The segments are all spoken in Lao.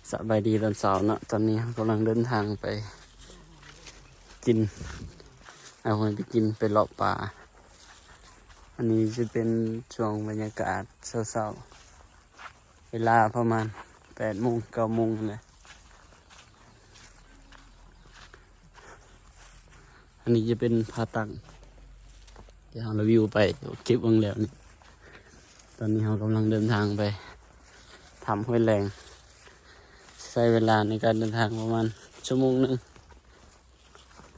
ສະບາຍດີຕອນເຊົ້າເນາະ, ຕອນນີ້ເຮົາກຳລັງເດີນທາງໄປກິນ ເອົາໄປກິນ ໄປເລາະປ່າ. ອັນນີ້ຈະເປັນຊ່ວງບັນຍາກາດເຊົ້າໆ ເວລາປະມານແປດໂມງ ເກົ້າໂມງນີ້ແຫຼະ. ອັນນີ້ຈະເປັນຜາຕັ້ງທີ່ເຮົາລະວິວໄປ ເກັບເບິ່ງແລ້ວນີ້. ຕອນນີ້ເຮົາກຳລັງເດີນທາງໄປຖ້ຳຫ້ວຍແລງ, ໃຊ້ເວລາໃນການເດີນທາງປະມານຊົ່ວໂມງໜຶ່ງ.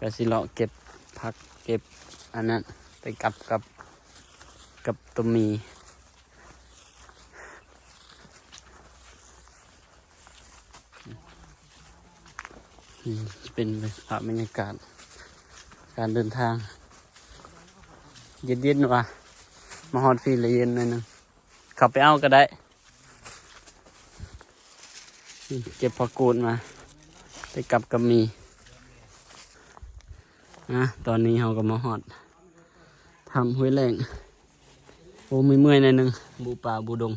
ກະຊິເລາະເກັບຜັກເກັບອັນນັ້ນ ໄປກັບກັບ ກັບຕົວໝີ່. ນີ້ເປັນພາບບັນຍາກາດການເດີນທາງ ເຢັນໆ ວ່າ ມາຮອດພີ້ລະເຢັນໜ້ອຍໜຶ່ງ, ເຂົ້າໄປເອົາກະໄດ້. ເກັບຜັກກູດມາ ໄປກັບກັບໝີ່. ອາ ຕອນນີ້ເຮົາກະມາຮອດຖ້ຳຫ້ວຍແລງ. ໂອ້ ເມື່ອຍໆ ໜ້ອຍໜຶ່ງ ບຸປ່າບຸດົງ,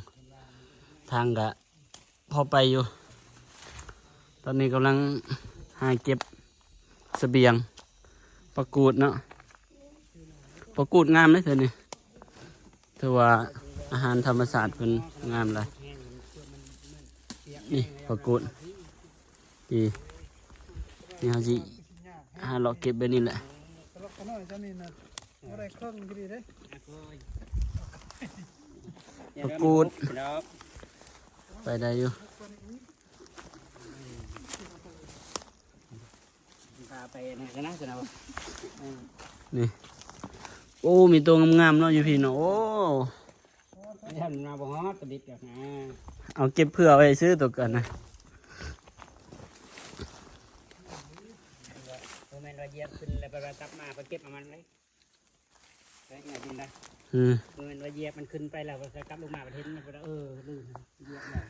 ທາງກະພໍໄປຢູ່. ຕອນນີ້ກຳລັງຫາເກັບສະບຽງ ຜັກກູດເນາະ, ຜັກກູດງາມເດ້ເທື່ອນີ້. ຖືວ່າອາຫານທຳມະຊາດເພິ່ນງາມຫຼາຍ. ນີ້ຜັກກູດ ນີ້ ນີ້ເຮົາຊິຫາເລາະເກັບແບບນີ້ແຫຼະ. ຜັກກູດ ໄປໄດ້ຢູ່. ພາໄປນະ ຊະນະ ຊະນະ. ນີ້ ໂອ້ ມີໂຕງາມໆ ເນາະ ຢູ່ພີ້ເນາະ. ໂອ້ ມັນມາບໍ່ຮອດ ຕະບິດດອກນະ. ເອົາເກັບເຜື່ອໄວ້ຊື່ໂຕກັນນະ. ບໍ່ແມ່ນວ່າຢຽບຂຶ້ນແລ້ວໄປວ່າກັບມາ ໄປເກັບເອົາມັນເລີຍ. ໄປຫຍັງກິນໄດ້? ອືມ ບໍ່ແມ່ນວ່າຢຽບມັນຂຶ້ນໄປແລ້ວກໍກັບລົງມາ ບັດເຫັນມັນກໍ ເອີ ລືມຢຽບແລ້ວ.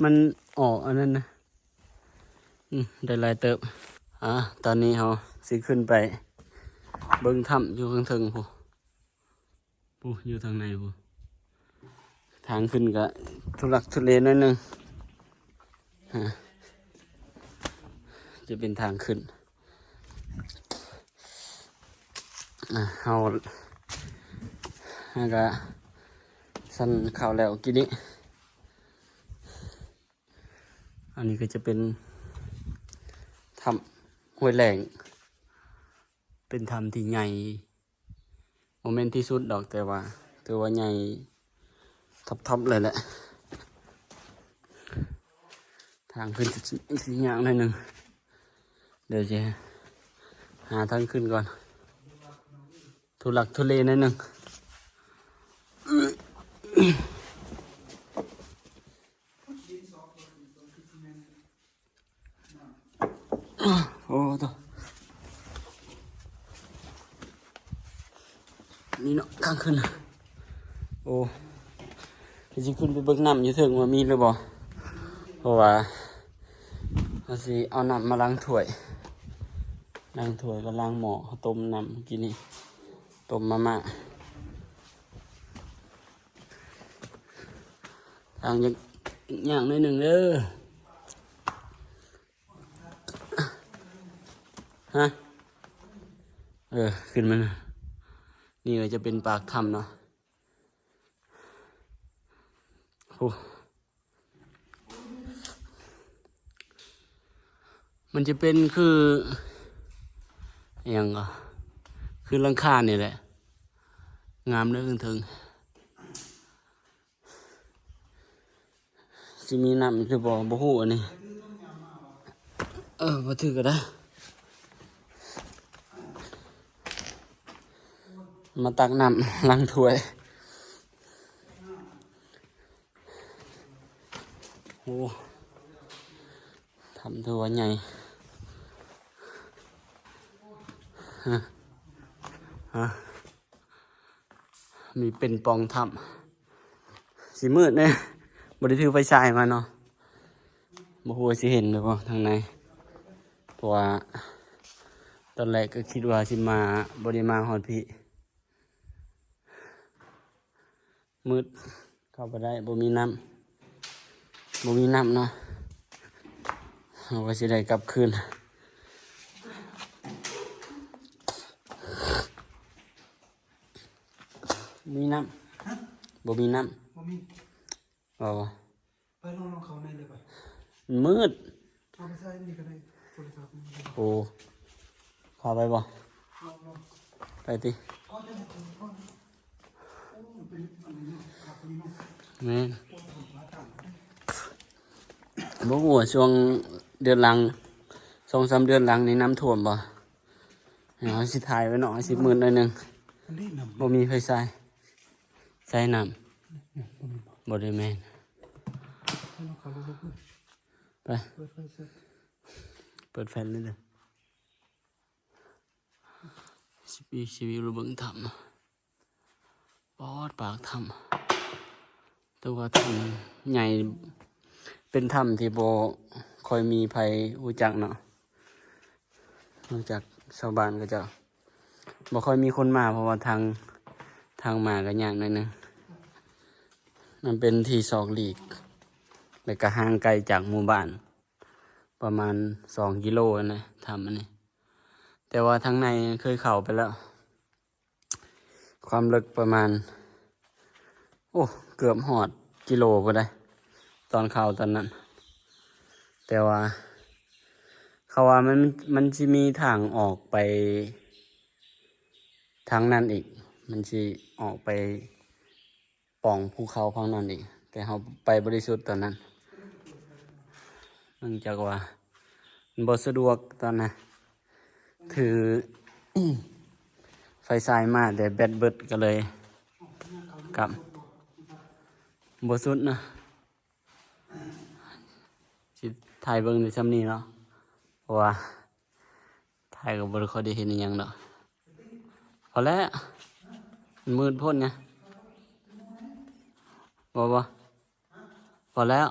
ມັນອອກອັນນັ້ນນະ. ອືມ ໄດ້ຫຼາຍເຕີບ. ອາ ຕອນນີ້ເຮົາຊິຂຶ້ນໄປເບິ່ງຖ້ຳຢູ່ເທິງໆ ພຸ້ນ. ປູ້ ຢູ່ທາງໃນພຸ້ນ. ທາງຂຶ້ນກະທຸລັກທຸເລໜ້ອຍໜຶ່ງ. ອາ ຈະເປັນທາງຂຶ້ນ. ອາ ເຮົາ ເຮົາກະສັນເຂົ້າແລ້ວກີ້ນີ້. ອັນນີ້ກໍຈະເປັນຖ້ຳຫ້ວຍແລງ, ເປັນຖ້ຳທີ່ໃຫຍ່ ບໍ່ແມ່ນທີ່ສຸດດອກ ແຕ່ວ່າຖືວ່າໃຫຍ່ທັອບໆ ເລີຍແຫຼະ. ທາງຂຶ້ນຊິຍາກໜ້ອຍໜຶ່ງ, ດຽວຊິຫາທາງຂຶ້ນກ່ອນ. ທຸລັກທຸເລໜ້ອຍໜຶ່ງ. ໂອ້ ໂຕ ນີ້ເນາະ ທາງຂຶ້ນ. ໂອ້ ຊິຂຶ້ນໄປເບິ່ງນ້ຳຢູ່ເທິງວ່າມີຫຼືບໍ່, ເພາະວ່າເຮົາຊິເອົານ້ຳມາລ້າງຖ້ວຍ, ລ້າງຖ້ວຍກັບລ້າງໝໍ້. ເຮົາຕົ້ມນ້ຳກິນນີ້ ຕົ້ມມາມ່າ. ທາງຍັງຍາກໜ້ອຍໜຶ່ງເດີ. ຮະ ເອີ ຂຶ້ນມາ. ນີ້ກໍຈະເປັນປາກຖ້ຳເນາະ. ໂອ້ ມັນຈະເປັນຄື ອີ່ຫຍັງກໍ ຄືຫຼັງຄານີ້ແຫຼະ. ງາມເດີເທິງໆ. ຊິມີນ້ຳຫຼືບໍ່ ບໍ່ຮູ້ອັນນີ້. ເອີ ບໍ່ຖືກກໍໄດ້. ມາຕັກນ້ຳລ້າງຖ້ວຍ. ໂອ້ ຖ້ຳຖືວ່າໃຫຍ່. ຮະ ຮະ ມີເປັນປ່ອງຖ້ຳ. ຊິມືດແດ່ ບໍ່ໄດ້ຖືໄຟສາຍມາເນາະ. ບໍ່ຮູ້ວ່າຊິເຫັນຫຼືບໍ່ທາງໃນ, ເພາະວ່າຕອນແລກກໍຄິດວ່າຊິມາ ບໍ່ໄດ້ມາຮອດພີ້. ມືດ ເຂົ້າບໍ່ໄດ້ ບໍ່ມີນ້ຳ ບໍ່ມີນ້ຳເນາະ ເຮົາກໍຊິໄດ້ກັບຄືນ. ມີນ້ຳ ຮະ? ບໍ່ມີນ້ຳ ບໍ່ມີ ບໍ່ ບໍ່ ໄປລອງ ລອງເຂົ້າໃນເລີຍໄປ ມັນມືດ ເອົາໄປໃສ່ນີ້ກໍໄດ້ ໂທລະສັບນີ້ກໍໄດ້ ໂອ້ ເຂົ້າໄປບໍ່ ລອງ ລອງ ໄປຕິ ເຂົ້າໄປເລີຍ ໂອ້ ເປັນອັນນີ້ເນາະ ຄັກນີ້ເນາະ ແມ່ນ ໂອ້ ທຳມາຕັ້ງ ບໍ່ຮູ້ວ່າຊ່ວງເດືອນຫຼັງ ສອງສາມເດືອນຫຼັງນີ້ນ້ຳຖ້ວມບໍ່? ເຮົາຊິຖ່າຍໄວ້ເນາະ ເຮົາຊິມືດໜ້ອຍໜຶ່ງ ອັນນີ້ນ້ຳ ບໍ່ມີໄຟສາຍ ໃສ່ນ້ຳ ນີ້ ບໍ່ໄດ້ແມ່ນ ໃສ່ນ້ຳເຂົ້າລົງໄປ ເປີດໄຟໃສ່ ເປີດແຟນເລີຍເດີ ຊິ ຊິວິວເບິ່ງຖ້ຳ. ປອດ ປາກຖ້ຳ ແຕ່ວ່າຖ້ຳໃຫຍ່ ເປັນຖ້ຳທີ່ບໍ່ຄ່ອຍມີໃຜຮູ້ຈັກເນາະ ນອກຈາກຊາວບ້ານເຂົາເຈົ້າ ບໍ່ຄ່ອຍມີຄົນມາ ເພາະວ່າທາງ ທາງມາກໍຍາກໜ້ອຍໜຶ່ງ ມັນເປັນທີ່ຊອກຫຼີກ ແລະກໍຫ່າງໄກຈາກໝູ່ບ້ານປະມານສອງກິໂລນະ ຖ້ຳອັນນີ້ ແຕ່ວ່າທາງໃນເຄີຍເຂົ້າໄປແລ້ວ ຄວາມເລິກປະມານ ໂອ້ ເກືອບຮອດກິໂລພຸ້ນໃດ໋ ຕອນເຂົ້າຕອນນັ້ນ ແຕ່ວ່າເຂົາວ່າມັນ ມັນຊິມີທາງອອກໄປທາງນັ້ນອີກ ມັນຊິອອກໄປປ່ອງພູເຂົາຝັ່ງນັ້ນອີກ ແຕ່ເຮົາໄປບໍ່ໄດ້ສຸດຕອນນັ້ນ ເນື່ອງຈາກວ່າມັນບໍ່ສະດວກຕອນນັ້ນ ຖືໄຟສາຍມາແຕ່ແບັດເບິດ ກໍເລີຍກັບບໍ່ສຸດນະ ຊິຖ່າຍເບິ່ງໄດ້ຊ່ຳນີ້ເນາະ ເພາະວ່າຖ່າຍກໍບໍ່ໄດ້ຄ່ອຍໄດ້ເຫັນອີ່ຫຍັງດອກ ພໍແລ້ວ ມັນມືດໂພດນະ ບໍ່ ບໍ່ ພໍແລ້ວ